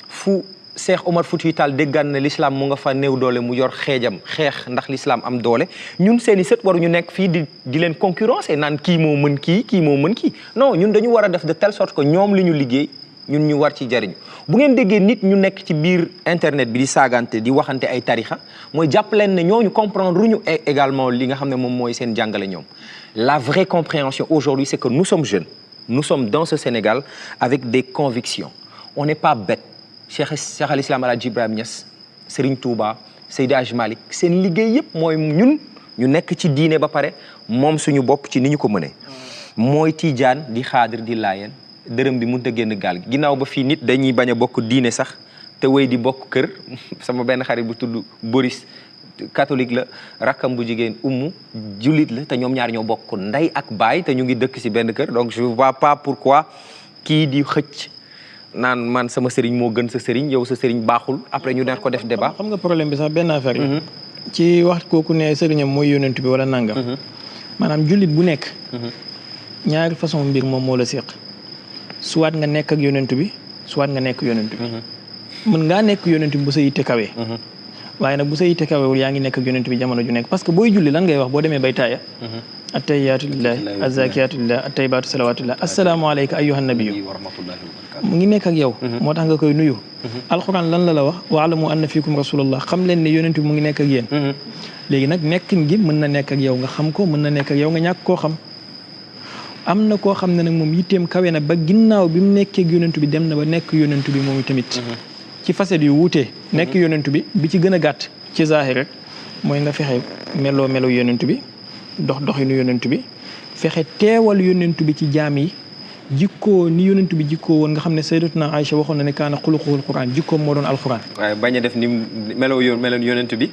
fu Cheikh Omar Foutiyou Tall déggaan ne l'islam mu nga fa néew doole mu yor xeejam xeex ndax l'islam am doole ñun seen i sët waruñu nekk fii di leen concurrence naan kii moo mën kii moo mën kii non ñun dañu war a def de telle sorte que ñoom li ñu liggéey ñun ñu war ci jariñu bu ngeen déggee nit ñu nekk ci biir internet bi di saagante di waxante ay tarixa mooy jàpp leen ne ñooñu comprendre ruñu également li nga xam ne moom mooy seen jàngale ñoom la vraie compréhension aujourd'hui c'est que nous sommes jeunes nous sommes dans ce Sénégal avec des convictions on n'est pas bête Cheikh al Islam Alaaji Ibrahima Niass Serigne Touba Seydi Aj Malik seen liggéey yëpp mooy ñun ñu nekk ci diine ba pare moom suñu bopp ci ni ñu ko mënee mooy tijaan di xaadir di laayeen dërëm bi mënut a génn gaal gi ginnaaw ba fii nit dañuy bañ a bokk diine sax te wéy di bokk kër sama benn xarit bu tudd Boris catholique la rakkam bu jigéen ummu jullit la te ñoom ñaar ñoo bokk ndey ak baay te ñu ngi dëkk ci benn kër donc je vois pas pourquoi kii di xëcc naan man sama sëriñ moo gën sa sëriñ yow sa sëriñ baaxul après ñu daan ko def débat. xam nga problème bi sax benn affaire la. ci wax kooku ne sëriñam mooy yonent bi wala nangam. maanaam jullit bu nekk. ñaari façon mbir moom moo la séq. soit nga nekk ak yonent bi soit nga nekk yonent bi. mën ngaa nekk yonent bi bu sa yitte kawee. waaye nag bu sa yitte kawewul yaa ngi nekk ak yonent bi jamono ju nekk parce que booy julli lan ngay wax boo demee bay taaya. attahiyaatu lillahi azzakiyaatu lillahi attayibaatu salawaatu lillahi assalaamu alayka ayyuhan nabiyyu mu ngi nekk ak yow moo tax nga koy nuyu alxuraan lan la wax waalamu anna fiikum rasulullah xam leen ne yonent bi mu ngi nekk ak yéen léegi nag nekkin gi mën na nekk ak yow nga xam ko mën na nekk ak yow nga ñàkk koo xam am na koo xam ne nag moom yitteem kawe na ba ginnaaw bi mu nekkee ak yonent bi dem na ba nekk yonent bi moom tamit ci facette yu wuutee nekk yonent bi ci gën a gàtt ci zaahir rek mooy nga fexe melo yonent bi doxinu yonent bi fexe teewal yonent bi ci jaam yi jikkoo ni yonent bi jikkoo woon nga xam ne sayyidatuna Aïcha waxoon na ne kaana xuluquhul Qur'an jikkoom moo doon alquran. waaye bañ a def ni meloon yonent bi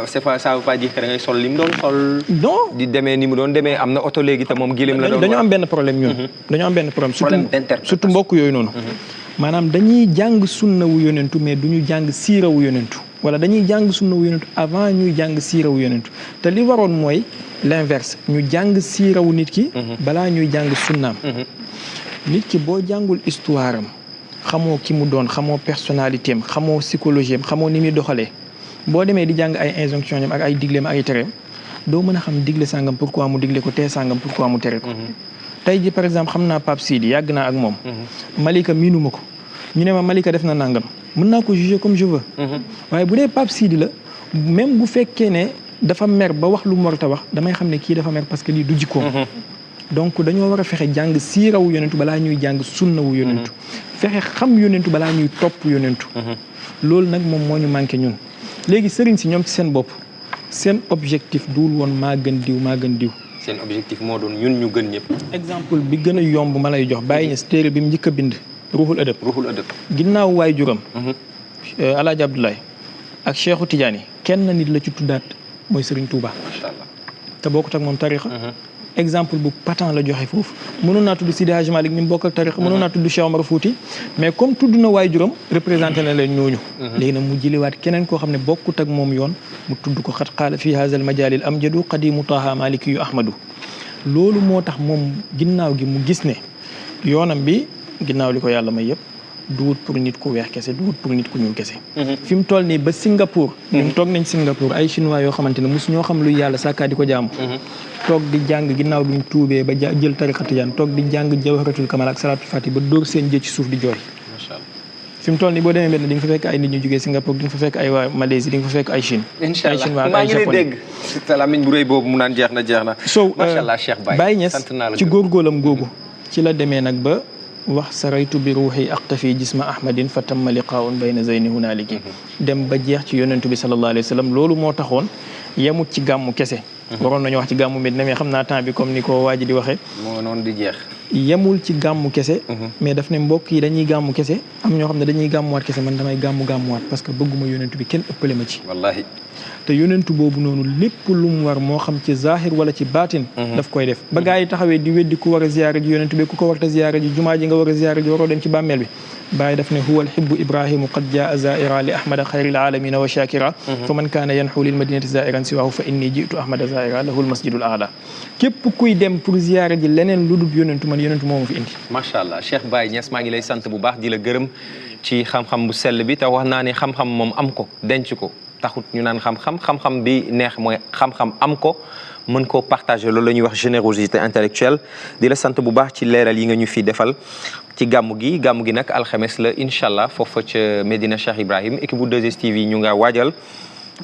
c'est pas ça veut pas dire que da ngay sol li mu doon sol. non di demee ni mu doon demee am na oto léegi te moom gileem la doon. dañoo am benn problème ñun. dañoo am benn problème surtout mbokk yooyu noonu. maanaam dañuy jàng sunna wu yonentu mais duñu jàng siira wu yonentu wala dañuy jàng sunna wu yonentu avant ñuy jàng siira wu yonentu te li waroon mooy l'inverse ñu jàng siira wu nit ki. balaa ñuy jàng sunnaam. nit ki boo jàngul histoire am xamoo ki mu doon xamoo personnalité am xamoo psychologie am xamoo ni muy doxalee boo demee di jàng ay injonction ñam ak ay digleem ak ay tereem doo mën a xam digle sàngam pourquoi mu digle ko tee sàngam pourquoi mu tere ko tey ji par exemple xam naa Pape Sidi yàgg naa ak moom Malika miinuma ko ñu ne ma Malika def na nangam mën naa ko juger comme je veux waaye bu dee Pape Sidi la même bu fekkee ne dafa mer ba wax lu mu warta wax damay xam ne kii dafa mer parce que lii du jikkoom donc dañoo war a fexe jàng siirawu yonentu balaa ñuy jàng sunnawu yonentu fexe xam yonentu balaa ñuy topp yonentu loolu nag moom moo ñu manqué ñun léegi sëriñ si ñoom ci seen bopp seen objectif duul woon maa gën diw maa gën diw seen objectif moo doon ñun ñu gën ñëpp exemple bi gën a yomb ma lay jox bàyyi ñes téere bi mu njëkk a bind ruuxul adab ginnaaw waay juram alaaji Abdoulaye ak Cheikhu Tidiane kenn nit la ci tuddaat mooy Serigne Touba macha allah te bokkut ak moom tarixa exemple bu patent la joxe foofu mënoon naa tudd Sidi Hadj Malick ñu bokk ak tarixa mënoon naa tudd Cheikh Omar Fouti mais comme tudd na waay juram représenté na leen ñooñu léegi nag mu jëliwaat keneen koo xam ne bokkut ak moom yoon mu tudd ko xat qaala fii haazal majaalil amjadu qadimu taha maliki yu ahmadu loolu moo tax moom ginnaaw gi mu gis ne yoonam bi ginnaaw li ko yàlla may yëpp duwut pour nit ku weex kese duwut pour nit ku ñuul kese fi mu toll nii ba Singapour ñun toog nañ Singapour ay chinois yoo xamante ne mosu ñoo xam luy yàlla sàkkaa di ko jaamu toog di jàng ginnaaw bi ñu tuubee ba jël tariqa tijaan toog di jàng jawharatul kamal ak salatul fati ba dóor seen jë ci suuf di jooy fi mu toll nii boo demee benn di nga fa fekk ay nit ñu jógee Singapour di nga fa fekk ay waa Malaisie di nga fa fekk ay Chine incha allah maa ngi lay dégg sa lamiñ bu rëy boobu mu naan jeex na so macha allah Cheikh Baye Niass ci góorgóorlam googu ci la demee nag ba wax saraytu bi ruuxi aqtafi jisma ahmadin fa tamma liqaa'un bayna zayni hunaaliki dem ba jeex ci yonentu bi sallallahu alayhi wa sallam loolu moo taxoon yemut ci gàmmu kese waroon nañu wax ci gàmmu Medina mais xam naa temps bi comme ni ko waa ji di waxee moo noonu di jeex yemul ci gàmmu kese mais daf ne mbokk yi dañuy gàmmu kese am ñoo xam ne dañuy gàmmuwaat kese man damay gàmmuwaat parce que bëgguma yonentu bi kenn ëppale ma ci wallahi te yonentu boobu noonu lépp lu mu war moo xam ci zahir wala ci baatin daf koy def ba gaa yi taxawee di weddi ku war a ziyaara ji yonentu bi ku ko war a ziyaara ji jumaa ji nga war a ziyaara ji waroo dem ci bàmmeel bi bàyyi daf ne huwa alhibbu ibrahimu qad jaa zaira li ahmada xayril alamina wa shakira fa man kaana yanxu lil madinati zairan siwahu fa inni jitu ahmada zaira lahu almasjidul aala képp kuy dem pour ziyaara ji leneen lu dul yonentu man yonentu moo ma fi indi macha allah Cheikh Baye Niass maa ngi lay sant bu baax di la gërëm ci xam-xam bu sell bi te wax naa ne xam-xam moom am ko denc ko taxut ñu naan xam-xam bi neex mooy xam-xam am ko mën koo partager loolu la ñuy wax générosité intellectuelle di la sant bu baax ci leeral yi nga ñu fi defal ci gàmmu gi nag alxames la incha allah foofa ca Medina Cheikh Ibrahim équipe bu 2STV ñu nga waajal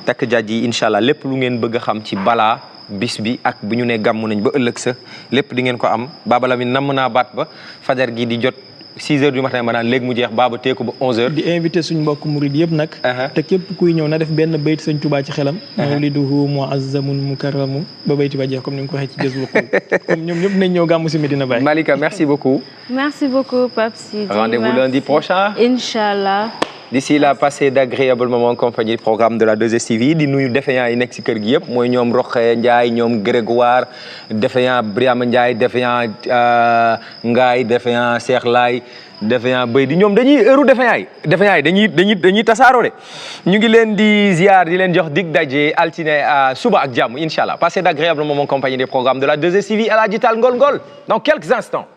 takk jaaj yi incha allah lépp lu ngeen bëgg a xam ci balaa bis bi ak bu ñu ne gàmmu nañ ba ëllëg sa lépp di ngeen ko am Baba Lamine namm naa baat ba fajar gi di jot 6 heures du matin ma naan léegi mu jeex baaba teeku ba 11 heures. di invité suñ mbokk murid yëpp nag. te képp kuy ñëw na def benn bayt sëñ Tuubaa ci xelam. mawliduhu muazzamun mukarramu ba bayti ba jeex comme ni nga ko waxee ci Jazbul Qulub comme ñoom ñëpp nañ ñëw gàmmu si Medina Baye. Malika merci beaucoup. merci beaucoup Pape Sidi. Rendez-vous lundi prochain. Inch'Allah. D'ici là, passez d'agréables moments en compagnie du programme de la 2STV di nuyu défaillant yi nekk ci kër gi yëpp mooy ñoom Roxee Ndiaye ñoom Grégoire défaillant Briama Ndiaye défaillant Ngaye défaillant Cheikh Laye défaillant Bay di ñoom dañuy heure défaillant yi dañuy tasaaroo de ñu ngi leen di ziar di leen jox dig daje altine suba ak jàmm incha allah passez d'agréables moments en compagnie des programmes de la 2STV à la Digital Ngol Ngol dans quelques instants.